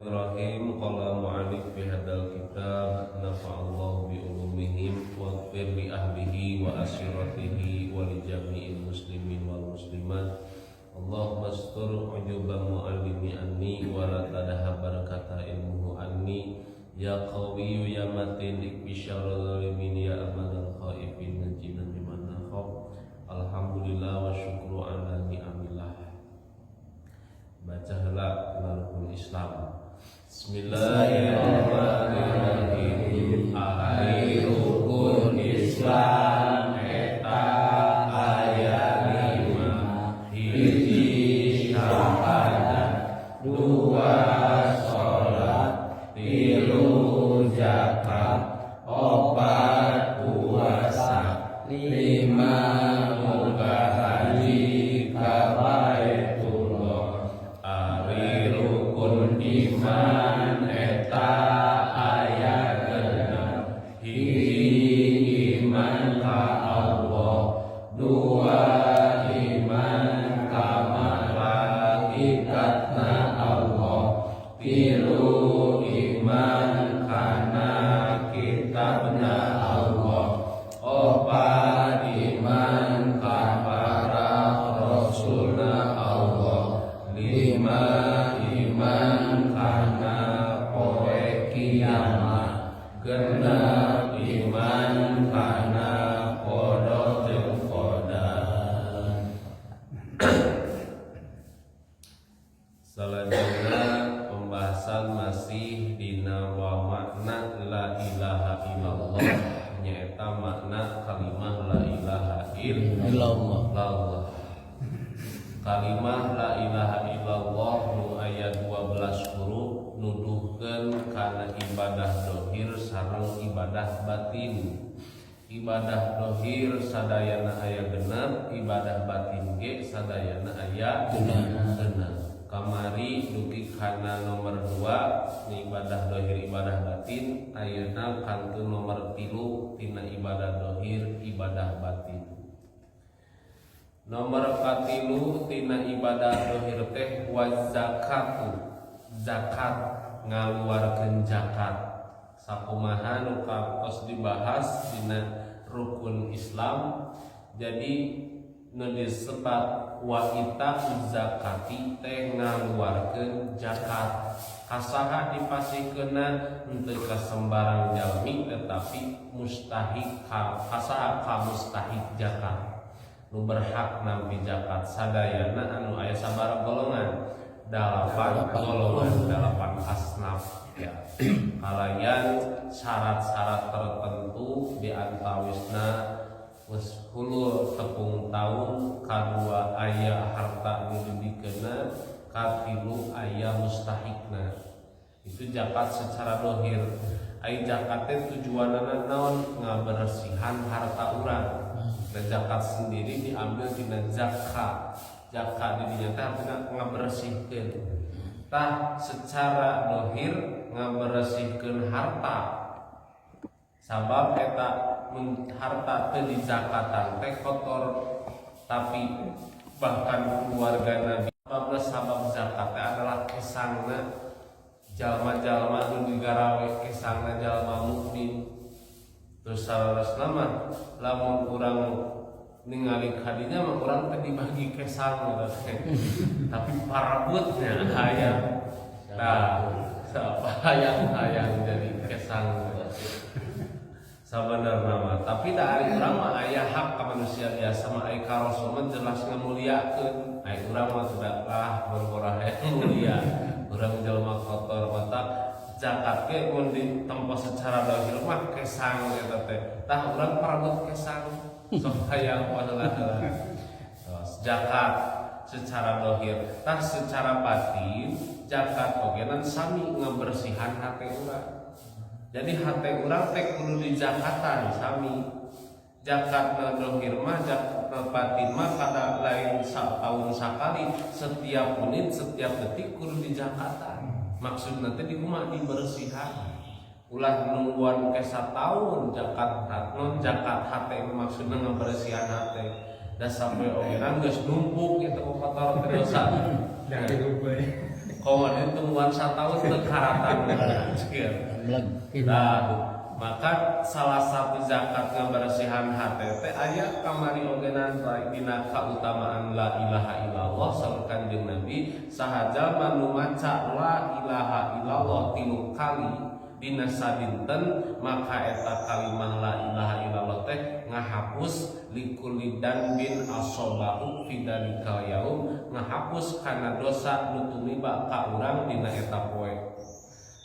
Rahim. Qala mu'allif fi hadzal kitab, nafa'allahu bi ulumihim wa ighfir li ahlihi wa asyiratihi wa li jami'il muslimin wal muslimat. Allahumma astur uyuba muallimi anni wa la tadhhab barakata ilmuhu anni, ya qawiyyu ya matin, ikfi syarral zalimin, ya amanal khaifin, najina mimman nakhaf. Alhamdulillah wa syukru ala ni'amillah. Baca heula rukun Islam. Bismillahirrahmanirrahim. Ari rukun Islam eta aya lima: hiji, syahadat, dua, salat, tilu, zakat, opat, puasa, lima, munggah haji ka Baitullah. Ari rukun iman eta aya 6: hiji, iman ka Allah, dua, iman ka malaikatna Allah, tilu, iman kana kitabna Allah, opat, iman ka para rasulna Allah, lima, iman kana poe kiamat, 6, iman kana qada jeung qadar. Selanjutnya pembahasan masih dina wa makna la ilaha illallah, nyaeta makna kalimah la ilaha illallah. Illallah. Kalimah la ilaha illallah nu aya 12 huruf nuduhkeun kana ibadah dohir sareng ibadah batin. Ibadah dohir sadayana aya 6, ibadah batin ge sadayana aya 6. 6. Kamari dugi kana nomor 2, ibadah dohir, ibadah batin. Ayeuna kantun nomor 3 tina ibadah dohir, ibadah batin. Nomor 3 tina ibadah dohir teh wa zakatu, zakat, ngaluarkeun zakat. Sakumaha nu tos dibahas dina rukun Islam. Jadi nu disebat wa ita zakati teh ngaluarkeun zakat. Kasaha dipasihkeunna? Henteu ka sembarang jalmi, tetapi mustahik, kasaha? Ka mustahik zakat, nu berhak nampi zakat. Sadayana anu aya sabaraha golongan? Dalapan golongan, dalapan asnaf ya, kalayan syarat-syarat tertentu. Di antawisna geus hulul tepung tahun, kadua, aya harta nu dibikeunna, katilu, aya mustahikna. Itu zakat secara dohir. Ai zakat teh tujuanana naon? Ngabersihan harta urang. Dan zakat sendiri diambil tina zakat. Zakat di dinya teh artinya ngabersihkeun. Tah, secara dohir ngabersihkeun harta, sabab eta mun harta teu dizakatan teh kotor. Tapi bahkan keluarga Nabi, sababna, sabab zakat teh adalah kesangna jalma-jalma nu digarawe, kesangna jalma mukmin. Terus salarasna mah lamun urang ningali kadinya mah urang teh dibagi kesang gitu teh. Tapi parebutnya hayang. Nah, hayang hayang jadi kesang sabenerna mah. Tapi dari urang mah aya hak ka manusia biasa mah, aya ka Rasul mah jelas ngamuliakeun. Ai urang mah tidaklah boro-boro hayang mulia. Urang jelema kotor mata. Zakat ge mun ditempo secara lahir mah kesang eta teh. Tah, urang parebut kesang, sok hayang padahal. Zakat secara dohir. Tah, secara batin zakat oge nan sami, ngabersihan hate urang. Jadi hate urang teh kudu dizakatan sami. Zakat na dohir mah, zakat na batin mah kada lain tahun sakali, setiap menit, setiap detik kudu dizakatan. Maksud nanti di rumah dibersihan, ulah nungguan ke tahun zakat non zakat hate. Maksudnya ngabersihan hate da sampai ogenan geus numpuk itu kotor teh dosa. Dari gue. Komo tungguan satahun teu karatan. Nah, maka salah satu zakat ngabersihan hate teh aya kamari ogenan dina kautamaan la ilaha illallah. Saur Kanjeng Nabi, saha jalma nu maca la ilaha illallah 3 kali dina sadinten, maka eta kalimah la ilaha illallah teh ngahapus likulli dzanbin asobahu fi dzalikal yaum, ngahapus kana dosa nu tumiba ka urang dina eta poe.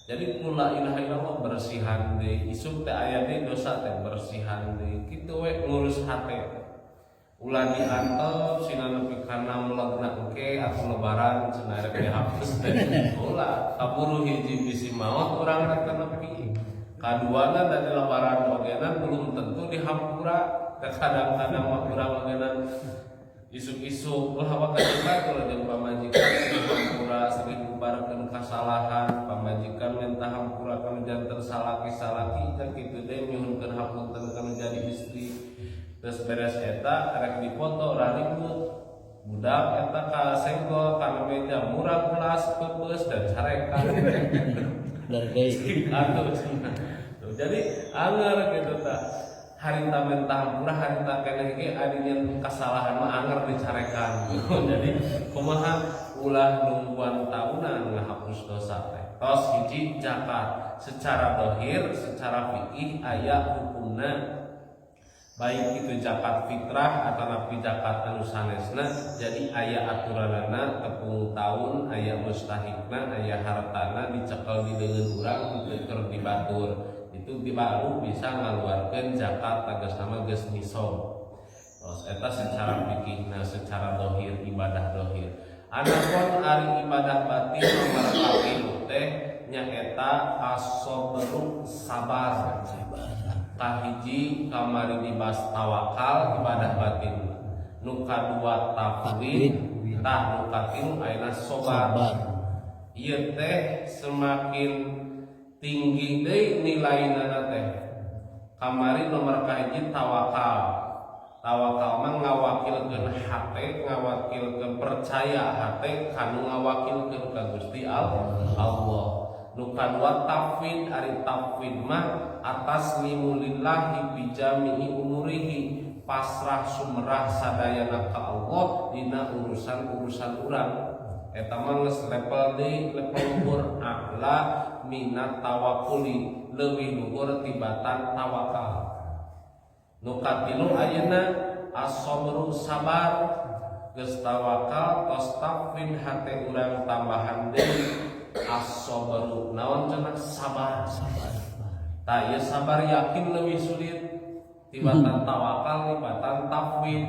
Jadi ku la ilaha illallah bersihan deui, isuk teh aya deui dosa teh bersihan deui. Kitu we ngurus hate. Ulah diantep sina nepi kana melegna engke atau lebaran cenah rek dihapus teh. Ulah, kaburu hiji bisi maot urang rek nepi. Kaduana, dari lebaran ogenan belum tentu dihampura. Kadang-kadang mah urang ogenan isuk-isuk ulah apa kajebat kalau jeung pamajikan hampura, sering bubarkeun kasalahan, pamajikan minta hampura kana janten salaki-salaki kan kitu deui, nyuhunkeun hapunten kana jadi istri. Terus beres eta rek dipoto, ribut budak eta kasenggol kana meja, murah gelas peupeus dan carekan. Dari Atuh cenah. Jadi anger gitu tah, harita minta hampura, harita keneh ge ari nyen kesalahan mah anger dicarekan. Jadi kumaha, ulah nungguan tahunan ngahapus dosa teh. Tos hiji zakat secara dohir, secara fikih aya hukumna, baik itu zakat fitrah atau napi zakat anu sanesna. Jadi aya aturanana, tepung tahun aya mustahikna, aya hartana dicekel di leungeun urang teu keur dibatur, itu baru bisa ngaluarkeun zakat, tegas nama geus nisab. Terus eta secara fikihna, secara dohir, ibadah dohir. Adapun ari ibadah batin, nomor 3 teh nyaeta as-sabru, sabar. Kahiji kamari dibahas tawakal, ibadah batin. Nu kadua tafwid, tah nu katilu ayeuna sobar. Ieu teh semakin tinggi deui nilaina teh. Kamari nomor kahiji tawakal. Tawakal mah ngawakilkeun hate, ngawakilkeun percaya hate kanu ngawakilkeun ka Gusti Allah. Nu kadua tafwid. Ari tafwid mah at-taslimu lillahi bi jami'i umurihi, pasrah sumerah sadayana ka Allah dina urusan-urusan urang. Eta mah geus level deui, level luhur, a'la minat tawakuli, leuwih luhur tibatan tawakal. Nu katilu ayeuna as-sabru, sabar. Geus tawakal, tos tafwid hate urang, tambahan deui as-sabru. Naon cenah? Sabar. Sabar. Tah, ieu sabar yakin lebih sulit tibatan tawakal, tibatan tafwid.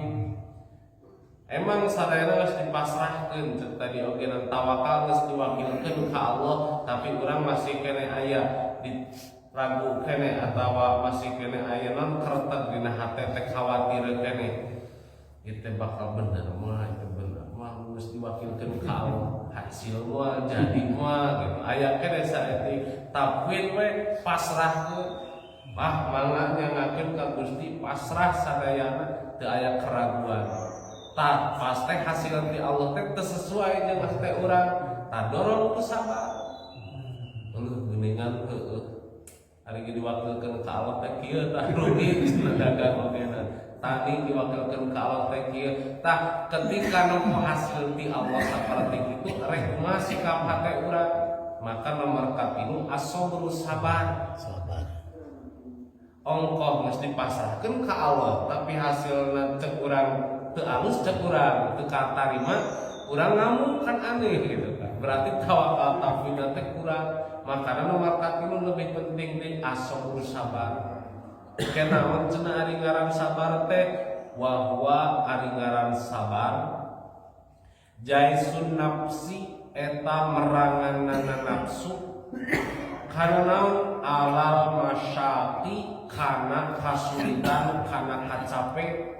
Emang sadayana geus dipasrahkeun, cek tadi oge tawakal geus diwakilkeun ka Allah, tapi urang masih keneh aya di ragu keneh atawa masih keneh aya non kertek dina hate teh, khawatir keneh itu bakal bener mah, itu bener mah geus diwakilkeun ka Allah, hasil mah jadi mah gitu, aya keneh saeutik. Tafwid we, pasrahkeun, ah mangga nyangakeun ka Gusti, pasrah sadayana, teu aya keraguan. Tah, pas teh hasil ti Allah teh teu sesuai jeung hate urang, tah dorong ku sabar. Eueuh geuningan, heueuh ari ge diwakilkeun ka Allah teh kieu, tah rugi cenah dagang ogena, tani diwakilkeun ka Allah teh kieu. Tah, ketika nempo hasil ti Allah saperti itu, rek kumaha sikap hate urang? Maka nomor 3 as-sabru, sabar. Sabar. Ongkoh geus dipasrahkeun ka Allah, tapi hasilna cek urang teu alus, cek urang teu katarima, urang ngamuk, kan aneh gitu kan. Berarti tawakal tafwid teh kurang. Makanya nomor 3 lebih penting di as-sabru, sabar. Kenaon cenah ari ngaran sabar teh? Wa huwa, ari ngaran sabar, jaisun nafsi, eta meranganana nafsu kana naon? Alal masyaqi, kana kasulitan, kana kacape,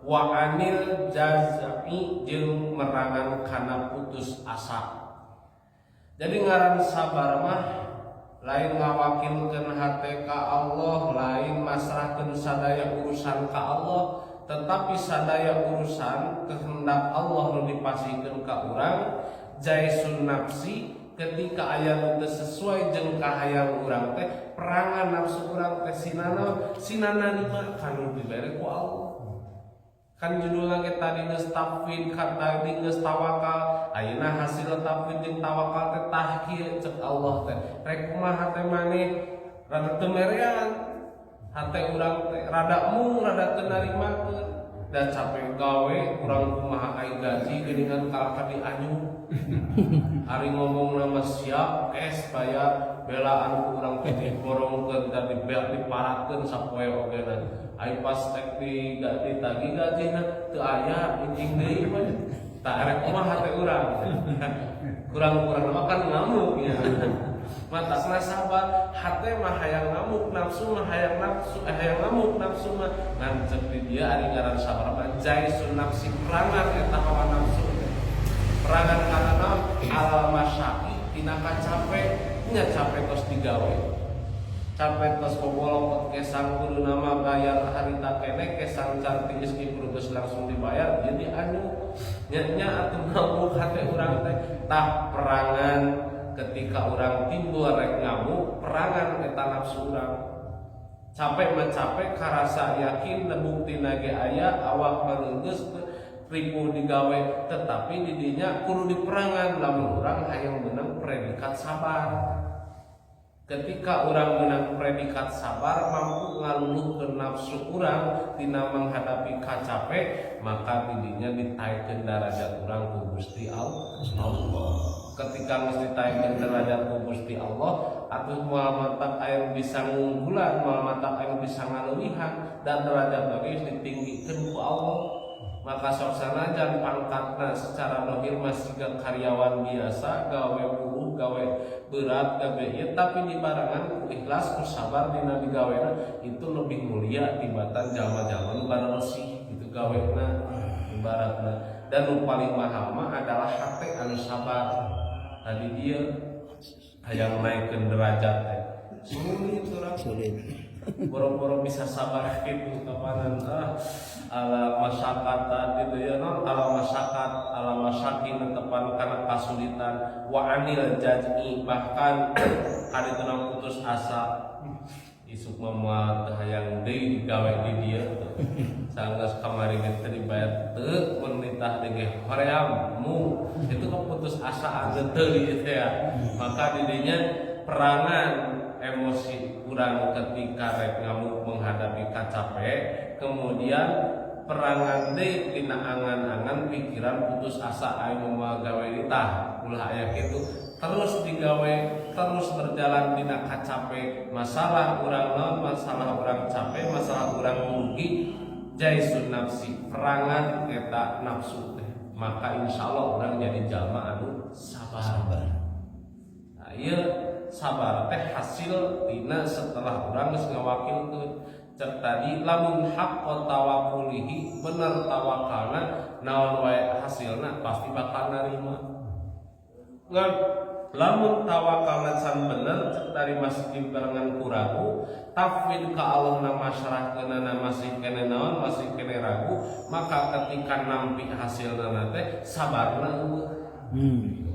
wa anil jazai, jeung merangan kana putus asa. Jadi ngaran sabar mah lain ngawakilkeun hate ka Allah, lain masrahkeun sadaya urusan ka Allah, tetapi sadaya urusan kehendak Allah nu dipasihkeun ka urang. Jaisun nafsi ketika aya nu teu sesuai jeung kahayang urang teh, perangan nafsu urang teh sinana sinana narima kanu dibere ku Allah. Kan judulna ge tadi geus tafwid, tadi geus tawakal. Ayeuna hasil tafwid jeung tawakal teh, tah kieu cek Allah teh, rek kumaha teh maneh rada teu merean hate urang teh, rada mung rada teu narimakeun da capek gawe urang. Kumaha ai gaji geuningan kalahka dianyu. Ari ngomong nama siap cash bayar, belaan ku urang teh diborongkeun dan diparakeun sapoe oge. Ai pas rek di ditagih gajina teu aya, injing deui mah. Tah, rek kumaha teh urang? Kurang-kurang mah kan ngamuk ya. Matakna sabar, hate mah hayang ngamuk, nafsu mah hayang nafsu, hayang ngamuk nafsu mah. Ngan cek di dia ari ngaran sabar mah jaisun nafsi, perangan eta hawa nafsu. Perangan kana naon? Al masyaqi, tina kacape nya, capek tos digawe, capek tos bobolokot kesang, kudu nama bayar harita kene kesang can tiis kudu geus langsung dibayar, jadi anu nya nya atuh ngamuk hate urang teh. Tah, perangan ketika urang timbul rek ngamuk, perangan eta nafsu urang. Capek mah capek, karasa yakin bukti nage aya, awak geus ripuh digawe, tetapi didinya kudu diperangan lamun urang hayang menang predikat sabar. Ketika orang menang predikat sabar, mampu ngaluluhkeun nafsu urang tina menghadapi kacape, maka didinya ditaikkeun derajat urang ku Gusti Allah. Ketika geus ditaikkeun derajat ku Gusti Allah, atuh moal matak aya bisa ngunggulan, moal matak aya bisa ngaleuwihan, dan derajat lagi geus ditinggikeun ku Allah. Maka sok sanajan pangkatna secara dohir masih karyawan biasa, gawe buruh, gawe berat, gawe ieu, tapi dibarengan ku ikhlas, ku sabar dina digawena, itu lebih mulia tibatan jalma-jalma nu baresih gitu gawena ibaratna. Dan nu paling mahal mah adalah hate anu sabar. Tadi dia hayang naikkeun derajat teh sulit urang. Sulit. Boro-boro bisa sabar gitu kapanan. Ah, ala masyarakat gitu ya, non ala masyarakat, ala masyakin, tepan karena kasulitan, wa anil jaz'i, bahkan hari itu putus asa, isuk mah moal teu hayang deui digawe di dieu, sanggeus kamari ge teu dibayar, teu menitah deui hoream mu. Itu keputus asaan teu gitu ya. Maka didinya perangan emosi kurang ketika rek ngamuk menghadapi kacape, kemudian perangan deui dina angan-angan pikiran putus asa, aing moal gawe tah, ulah aya kitu. Terus digawe, terus berjalan dina kacape, masalah urang naon, masalah urang capek, masalah urang rugi, jaisun nafsi, perangan eta nafsu teh, maka insya Allah urang jadi jalma anu sabar. Sabar. Nah, ieu sabar teh hasil tina setelah urang geus ngawakilkeun. Cek tadi, lamun haqqa tawakulihi, bener tawakalna, naon wae hasilna pasti bakal narima. Ngan lamun tawakalna can bener, cek tadi masih dibarengan ku ragu, tafwid ka Allah na masrahkeunana masih kene naon, masih kene ragu, maka ketika nampi hasilna teh sabarna euweuh.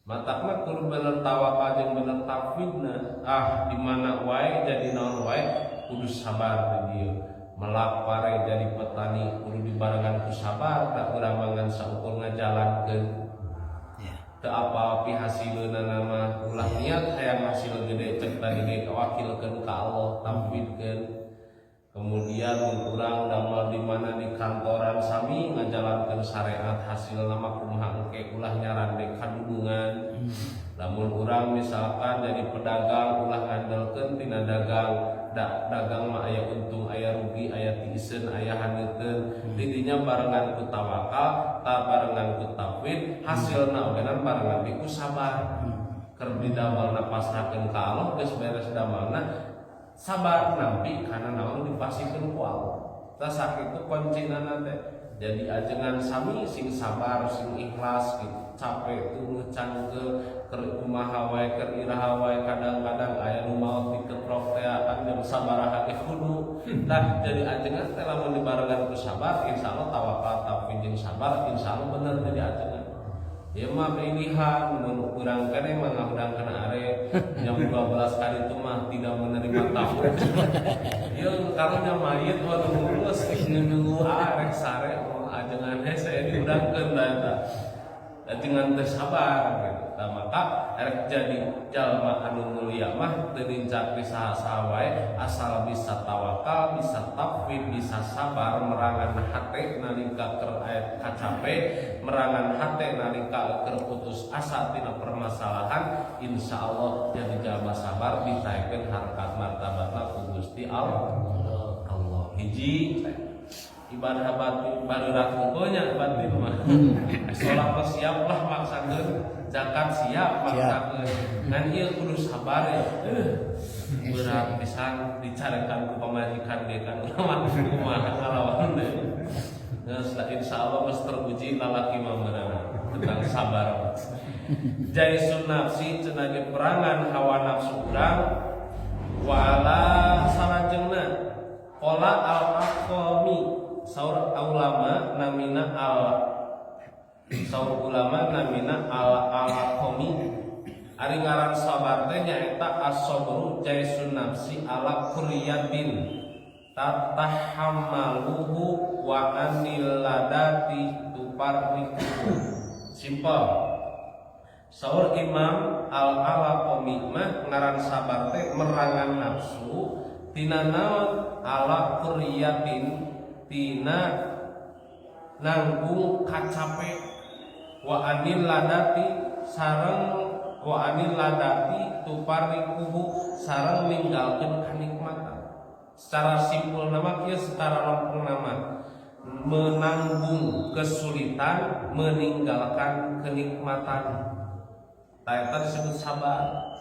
Matakna kudu bener tawakal jeung bener tafwidna. Ah, di mana wae, jadi naon wae, kudu sabar di dieu. Melak pare jadi petani kudu dibarengan ku sabar, tak urang mangan saukur ngajalankeun. Teu apal pihasileunna mah ulah niat hayang hasil gede, cek tadi ge wakilkeun ka Allah, tafwidkeun. Kemudian mun urang damel di mana, di kantoran, sami ngajalankeun syariat, hasilna mah kumaha engke, ulah nyarande kadudungan. Lamun urang misalkan jadi pedagang, ulah ngandelkeun tina dagang, da dagang mah aya untung aya rugi, aya tiiseun aya haneuteun. Didinya barengan ku tawakal, ta barengan ku tafwid, hasilna ogenan barengan ku sabar. Keur didamelna pasrahkeun ka Allah, geus beres damelna, sabar nampi karena naon dipasihkeun ku Allah. Tah, sakitu kuncinana teh. Jadi ajengan sami sing sabar, sing ikhlas gitu. Capek tuh cangkeul, keur kumaha wae, keur iraha wae, kadang-kadang aya nu maot dikeprok teh kan jam sabaraha ge kudu. Nah, jadi ajengan teh lamun dibarengan ku sabar, insyaallah tawakal tafwid jeung sabar, insyaallah bener jadi ajengan. Ieu mah pilihan mun urang keneh mah ngahudangkeun are jam 12 kali itu mah tidak menerima tamu. Ieu karunya mayit mah nu ngurus Nunggu. Ah, rek sare oh ajengan hese dihudangkeun da eta. Ajengan teu sabar gitu. Nah, maka rek jadi jalma anu mulia mah teu nincak di saha-saha wae, asal bisa tawakal, bisa tafwid, bisa sabar merangan hate nalika keur aya kacape, merangan hate nalika keur putus asa tina permasalahan, insya Allah jadi jalma sabar ditaikeun harkat martabatna ku Gusti Allah. Allah hiji ibadah batin barurat hungkulnya batin mah. Sholat mah siap lah maksakeun, zakat siap maksakeun, ngan ieu kudu sabar ya. Berat pisan dicarekan ku pamajikan ge kan urang mah kumaha ngalawan deui. Geus lah, insyaallah geus teruji lalaki mah meunang tentang sabar. Jaisun nafsi cenah ge perangan hawa nafsu urang wa ala salajengna qala al aqami saur ulama namina al saur ulama namina al alaqami ari ngaran sabar teh nyaeta as-sabru jaisun nafsi ala kuryatin tatahammaluhu wa anil ladati tuparrikuhu. Simple. Saur Imam al alaqami mah ngaran sabar teh merangan nafsu tina naon? Ala kuryatin tina nanggung kacape, wa anil ladati sareng wa anil ladati tuparrikuhu sareng ninggalkeun kanikmatan. Secara simpul nama kieu, secara lempeng nama menanggung kesulitan, meninggalkan kenikmatan. Tah, eta disebut sabar.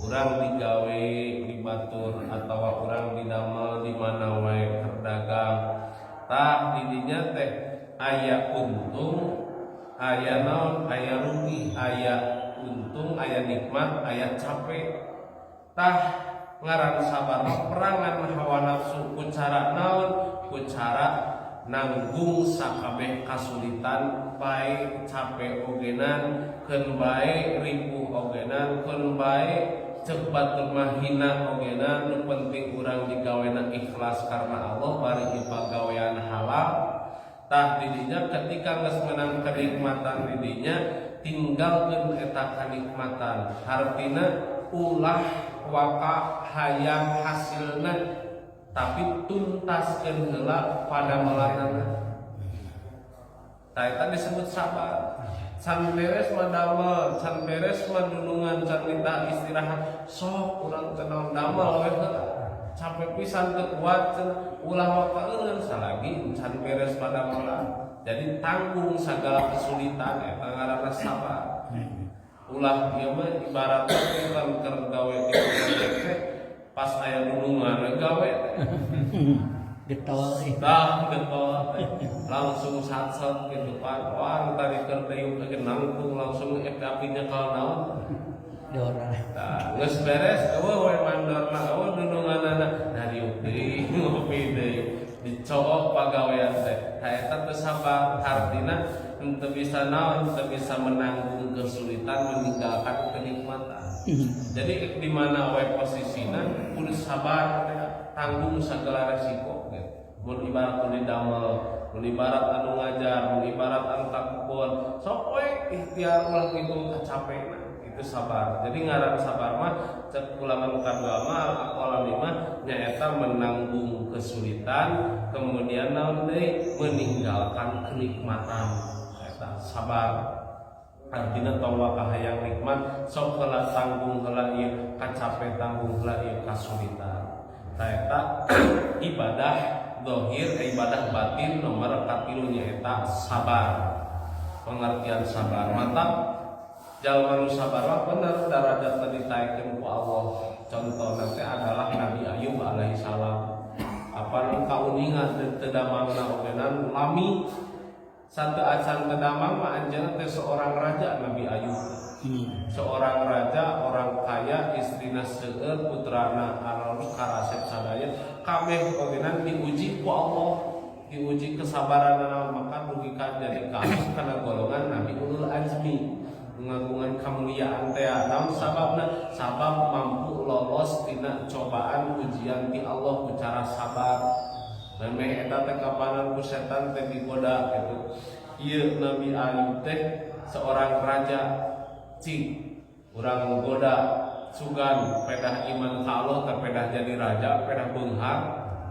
Urang digawe di batur atau urang didamel di mana wae keur dagang, tah didinya teh aya untung, aya naon, aya rugi, aya untung, aya nikmat, aya capek. Tah, ngaran sabar mah perangan hawa nafsu ku cara naon? Ku cara nanggung sakabeh kasulitan, bae capek ogenan keun, bae ripuh ogenan keun, bae cek batur mah hina ogenan, nu penting urang digawena ikhlas karena Allah, bari ieu pagawean halal. Tah, didinya ketika geus menang kenikmatan, didinya tinggalkeun eta kanikmatan, hartina ulah waka hayang hasilna, tapi tuntaskeun heula pada melanana. Tah, eta disebut sabar. Can beres mah damel, can beres mah dunungan, can minta istirahat, sok urang cenah damel we heula, capek pisan teu kuat cenah, ulah waka eureun salagi can beres pada melan. Jadi tanggung segala kesulitan, eta ngaranna sabar. Ulah ieu mah ibaratna kan keur gawe di proyek teh, pas aya dunungan we gawe teh. Getol eh. Tah, getol teh langsung satset gitu kan. Wah, tadi keur diuk ge nangtung langsung apinya kalau naon. Dora. Tah, geus beres eueuh we mandorna, eueuh dununganana, nah diuk deui, ngopi deui, dicowok pagawean teh. Tah, eta teu sabar, artina henteu bisa naon, teu bisa menanggung kesulitan, meninggalkan kenikmatan. Jadi di mana we posisina kudu sabar teh, tanggung segala resiko gitu. Mun ibarat mun didamel, mun ibarat anu ngajar, mun ibarat anu takbon, sok we ikhtiar, ulah ngitung kacapekna. Itu sabar. Jadi ngaran sabar mah cek ulama nu kadua mah al mah nyaeta menanggung kesulitan, kemudian naon deui, meninggalkan kenikmatan. Eta sabar. Artinya tong waka hayang nikmat, sok heula tanggung heula ieu kacape, tanggung heula ieu kasulitan. Tah, eta ibadah dohir, ibadah batin nomor katilu nyaeta sabar. Pengertian sabar mata jalma nu sabar mah bener darajatna ditaikeun ku Allah. Contoh nanti adalah Nabi Ayub alaihi salam. Apa nu kauningan teu damangna ogenan lami satu acan teu damang mah anjeunna teh seorang raja Nabi Ayub. Seorang raja, orang kaya, istrina seueur, putrana anu karasep sadaya, kabeh ogenan diuji ku Allah, diuji kesabaran, maka dugi ka jadi kasus karena golongan Nabi Ulul Azmi. Ngagungan kemuliaan teh naon sababna? Sabab mampu lolos tina cobaan ujian ti Allah ku cara sabar. Memeh eta teh kapanan ku setan teh digoda gitu. Ieu Nabi Ayub teh seorang raja, cing urang goda sugan pedah iman ka Allah teh, pedah jadi raja, pedah beunghar,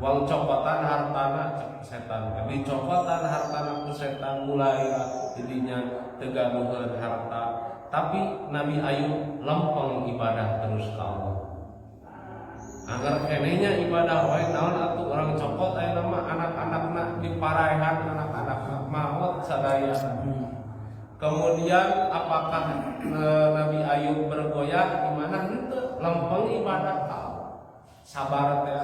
wang cokotan hartana cek setan. Dicokotan hartana ku setan, mulai lah jadinya teu gaduheun harta, tapi Nabi Ayub lempeng ibadah terus ka Allah. Angger kenehnya ibadah wae. Naon atuh, urang cokot aya nama anak-anakna, diparaehan anak-anakna, maot sadaya. Kemudian apakah Nabi Ayub bergoyah? Gimana? Henteu, lempeng ibadah ka Allah. Sabar teh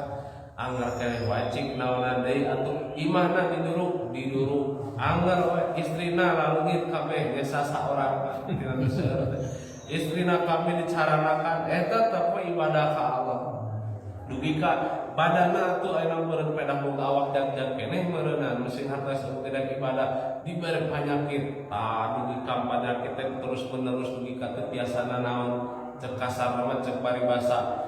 angger keneh wae. Cik naonan deui atuh, imahna diduruk diduruk angger we, istrina lalungit kabeh, desa saorang tina nu seueur teh. Istrina kami dicaranakan, eta tetep ibadah ka Allah. Dugi ka badana atuh ayeuna meureun pedah boga awak jag-jag keneh meureunna mesin harta tidak ibadah, dibere penyakit tah, dugi ka penyakit teh terus menerus, dugi ka teu tiasa nanaon. Cek kasarna mah, cek paribasa,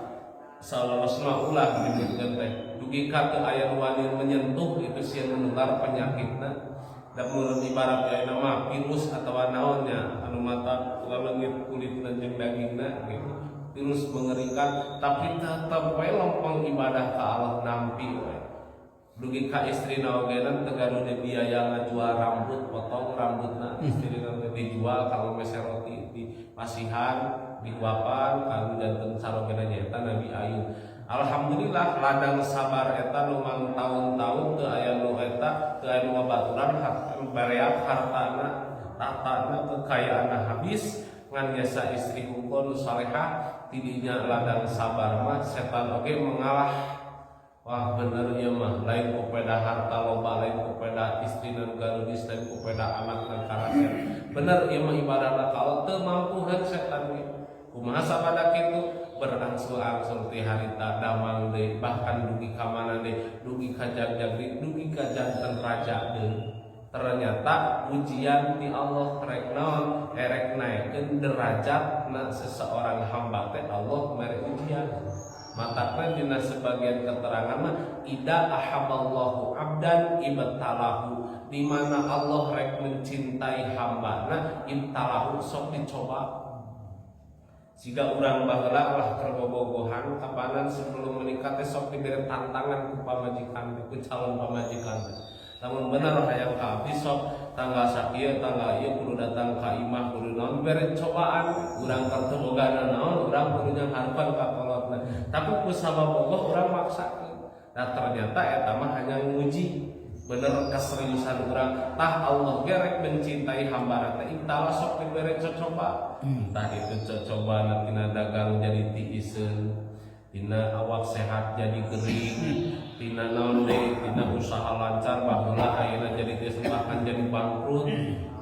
salolosna ulah disebutkeun teh, dugi ka teu aya nu wani menyentuh itu, sieun menular penyakitna. Da meureun ibarat ayeuna mah virus atawa naonnya anu mata laleungit kulitna jeung dagingna gitu, virus mengerikan, tapi tetep we lempeng ibadah ka Allah, nampi we. Dugi ka istrina ogenan teu gaduh biaya ngajual rambut, potong rambutna istrina teh dijual kalau meser roti di pasihan, dihuapan kanggo janten sarogena. Nyaeta Nabi Ayub, alhamdulillah, ladang sabar eta nu mangtaun-taun teu aya nu eta, teu aya nu ngabaturan, bereak hartana, tahtana, kekayaanna habis, ngan jasa istri hungkul nu salehah. Tidinya ladang sabar mah setan oge mengalah. Wah, bener ieu mah, lain ku peda harta loba, lain ku peda istri nu garudis, lain ku peda anak nu karasep. Bener ieu mah ibadahna kalau teu mampuheun setan ge. Kumaha sabada kitu, berangsur-angsur ti harita damang deui, bahkan dugi ka mana deui, dugi ka jag-jag deui, dugi ka janten raja deui. Ternyata ujian di Allah rek naon? Erek naikkeun derajat na seseorang hamba teh Allah mere ujian. Matakna dina sebagian keterangan mah, ida ahabballahu abdan ibtalahu, di mana Allah rek mencintai hambana, ibtalahu, sok dicoba. Jika urang baheula lah keur bobogohan, kapanan sebelum menikah teh sok diberi tantangan ku pamajikan, ku calon pamajikan teh. Lamun bener hayang ka abdi, sok tanggal sakieu, tanggal ieu kudu datang ka imah, kudu naon, bere cobaan. Urang keur teu boga naon, urang kudu nyanghareupan ka kolotna. Tapi ku sabab bogoh urang maksakeun. Nah, ternyata eta mah hanya nguji bener keseriusan urang. Tah, Allah ge rek mencintai hamba teh ibtala, sok dibere cocoba. Entah itu cocoba tina dagang jadi tiiseun, tina awak sehat jadi gering, tina naon deui, tina usaha lancar baheula ayeuna jadi tiiseun, bahkan jadi bangkrut.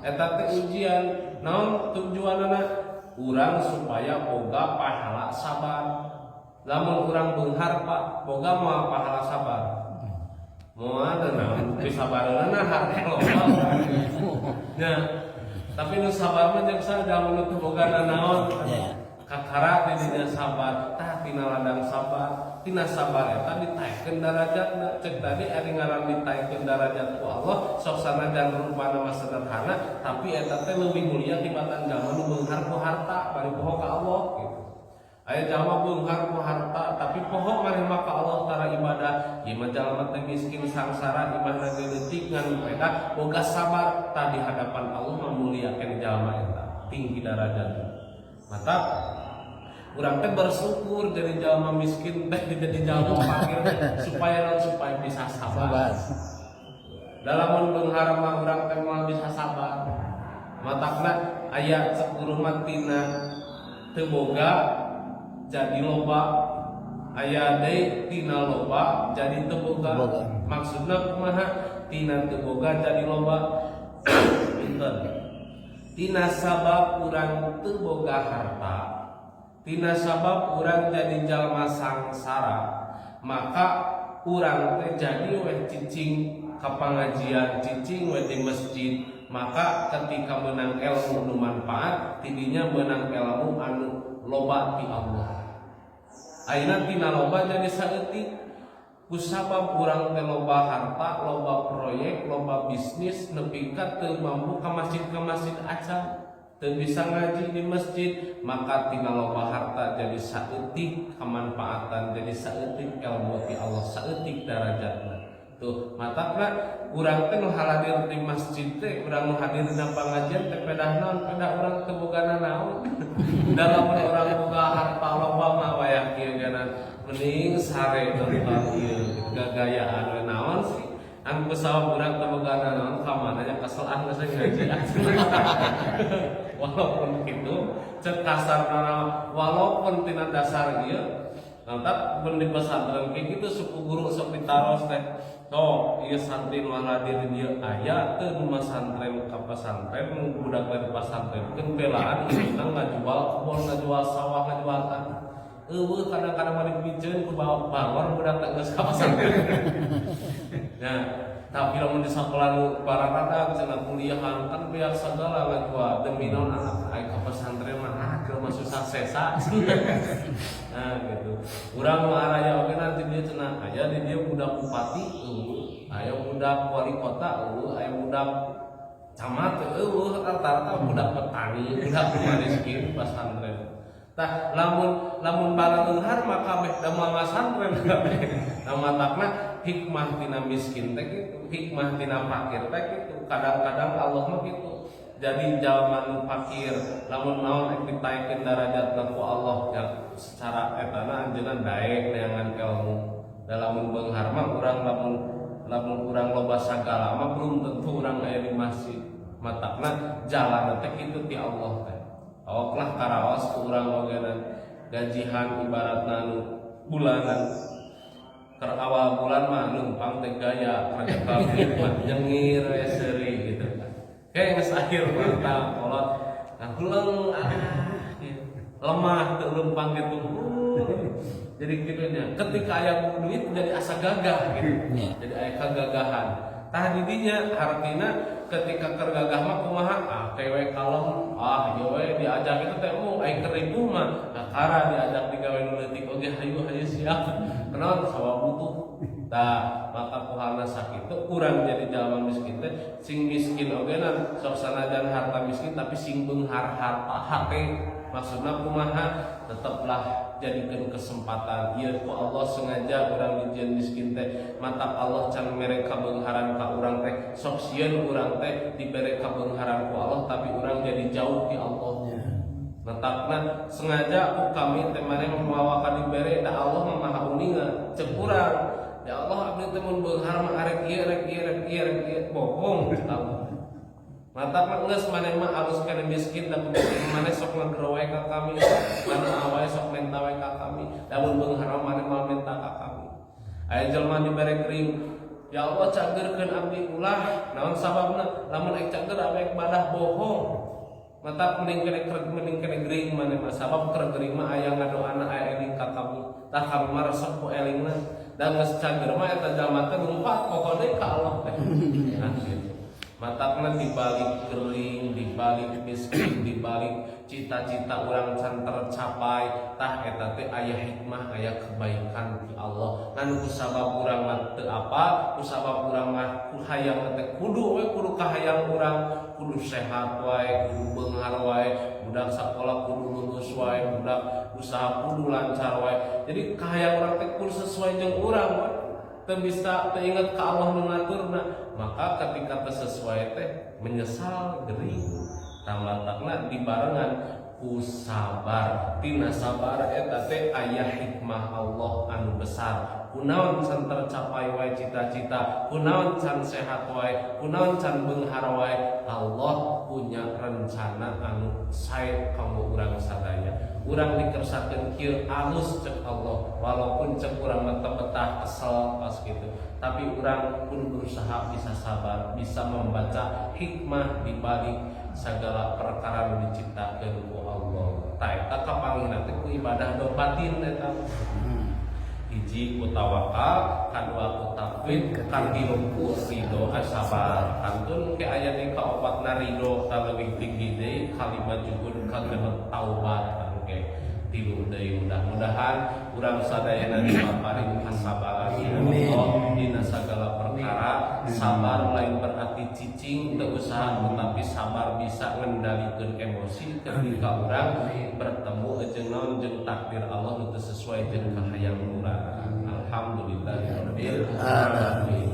Eta teh ujian. Naon tujuanana? Urang supaya boga pahala sabar. Lamun urang beunghar, Pak, boga moal pahala sabar? Moal. Da naon bukti sabareunana? Harta loba nya. Tapi nu sabar mah jeung saha? Jalma nu teu boga nanaon. Kakara di dinya sabar. Tah, tina ladang sabar, tina sabar eta ditaekkeun darajatna. Cek tadi, ari ngaran ditaekkeun darajat ku Allah, sok sanajan rupana mah sederhana, tapi eta teh leuwih mulia tibatan jalma nu beunghar ku harta bari poho ka Allah gitu. Aya jalma beunghar ku harta tapi poho maneh mah ka Allah, tara ibadah. Ieu mah jalma teh miskin sangsara, imahna ge leutik, ngan pedah boga sabar. Tah, di hadapan Allah mah muliakeun jalma eta, tinggi darajatna. Mata urang teh bersyukur jadi jalma miskin teh, jadi jalma fakir teh, supaya naon? Supaya bisa sabar. Sabar. Dalam beunghar mah urang teh moal bisa sabar. Matakna aya cek guru mah, tina teu boga jadi loba, aya deui tina loba jadi teu boga. Boga. Maksudna kumaha tina teu boga jadi loba? Punten, tina sabab urang teu boga harta, tina sabab urang jadi jalma sangsara, maka urang teh jadi weh cicing ka pangajian, cicing weh di masjid. Maka ketika menang ilmu nu manfaat, tidinya menang ilmu anu loba ti Allah. Ayeuna tina loba jadi saeutik kusabab urang teh loba harta, loba proyek, loba bisnis, nepi ka teu mampu ka masjid acan, teu bisa ngaji di masjid. Maka tina loba harta jadi saeutik kemanfaatan, jadi saeutik ilmu ti Allah, saeutik darajatna. Tuh, matakna urang teh nu hadir di masjid teh, urang nu hadir dina pangajian teh, pedah naon? Pedah urang teu boga naon. Dalam urang boga harta loba mah, wayah kieu gana mending sare nonton ieu, gagayaan we, naon sih. Anu kusabab urang teu boga naon, ka mana nya kesel, ah, geus ngaji. Walaupun gitu, cek kasar, walaupun tina dasar ieu. Nah, mun di pesantren kayak gitu, suku guru sok ditaros teh. Oh, iya, santri nu hadir di dieu aya teu nu masantren ka pesantren, nu budak dari pesantren keun belaan indungna ngajual kebon, ngajual sawah, ngajual tanah. Euweuh, kadang-kadang mah dipiceun ku bangor budak teh geus ka pesantren. Nah, tapi lamun di sekolah nu bararadag cenah kuliahan kan beak segala ngajual demi naon? Anak ai ka pesantren mah, ah, jelema susah sesa. Nah, gitu. Urang mah araya oge nanti dia cenah aya di dia budak bupati euweuh, aya budak wali kota euweuh, aya budak camat euweuh, rata-rata budak petani, budak miskin pesantren. Tah, lamun lamun baleunghar mah kabeh da moal masantren kabeh. Nah, matakna hikmah tina miskin teh kitu, hikmah tina fakir teh kitu. Kadang-kadang Allah mah kitu. Jadi jalma nu fakir lamun naon rek ditaekkeun darajatna ku Allah ya, secara etana anjeunna daek neangan ilmu. Da lamun beunghar mah urang, lamun lamun urang loba sagala mah, belum tentu urang aya di masjid. Matakna jalan teh kitu ti Allah teh. Awak karaos ku urang oge gajihan ibaratna nu bulanan, keur awal bulan mah leumpang teh gaya kerja duit mah nyengir we, seuri gitu kan. Kayak geus akhir mantap kolot, nah, huleng, ah gitu. Lemah teu leumpang gitu. Jadi gitu nya, ketika aya duit jadi asa gagah gitu. Jadi aya kegagahan. Tah, didinya hartina ketika keur gagah mah kumaha, ah, kewe kalem, ah, ieu we diajak itu teh mau ai keur ripuh mah, nah, kara diajak digawe nu leutik oge hayu hayu siap. Kenaon? Sabab butuh. Tah, maka kuhana sakitu urang jadi jalma miskin teh sing miskin oge nan sok sanajan harta miskin tapi sing beunghar harta hate. Maksudna kumaha? Teteplah jadikan kesempatan ieu ku Allah sengaja urang dijieun miskin teh. Matak Allah can mere kabeungharan ka urang teh, sok sieun urang teh dibere kabeungharan ku Allah tapi urang jadi jauh di Allah. Matakna sengaja ku kami teh maneh mawa ka dibere, da Allah mah maha uninga. Cek urang, "Ya Allah, abdi teh mun beunghar mah arek ieu, rek ieu, rek ieu, rek ieu." Bohong cek Allah. Matakna geus maneh mah alus kana miskin, da miskin maneh sok ngagero wae ka kami, mana wae sok menta wae ka kami. Da mun beunghar mah maneh moal menta ka kami. Aya jelema dibere kering, "Ya Allah, cagerkeun abdi." Ulah, naon sababna? Lamun ek cager abdi ek badah. Bohong. Matak mending kene gering maneh mah, sabab keur gering mah aya ngadoana, aya eling ka kami. Tah, kami mah resep ku elingna. Da geus cager mah eta jalma teh lumpat pokoknya ka Allah teh. Nah, gitu. Matakna dibalik kering, dibalik miskin, dibalik cita-cita urang can tercapai, tah eta teh aya hikmah, aya kebaikan ti Allah. Ngan kusabab urang mah teu apa, kusabab urang mah ku hayang teh kudu we, kudu kahayang urang, kudu sehat wae, kudu beunghar wae, budak sakola kudu lulus wae, budak usaha kudu lancar wae. Jadi kahayang urang teh kudu sesuai jeung urang wae. Teu bisa teu inget ka Allah nu ngaturna, maka ketika teu sesuai teh menyesal, gering. Tamatakna dibarengan ku sabar. Tina sabar eta teh aya hikmah Allah anu besar. Kunaon can tercapai wae cita-cita, kunaon can sehat wae, kunaon can beunghar wae, Allah punya rencana anu sae kanggo urang sadaya. Urang dikersakeun kieu alus cek Allah, walaupun cek urang mah teu betah, kesel pas gitu, tapi urang pun berusaha bisa sabar, bisa membaca hikmah di balik segala perkara nu diciptakeun ku Allah. Tah, eta kapanggihna teh ku ibadah do batin eta. Hiji ku tawakal, kadua ku tafwid, katilu ku ridho, sabar. Kantun ke aya deui kaopatna ridho, leuwih tinggi deui, kalima juhud, kagenep taubat. Oke, tilu deui. Mudah-mudahan urang sadayana dipaparin kasabaran Allah dina segala perkara. Sabar lain berarti cicing teu usaha, tetapi sabar bisa ngendalikeun emosi ketika urang bertemu jeung naon, jeung takdir Allah nu teu sesuai jeung kahayang urang. Alhamdulillahirabbil alamin.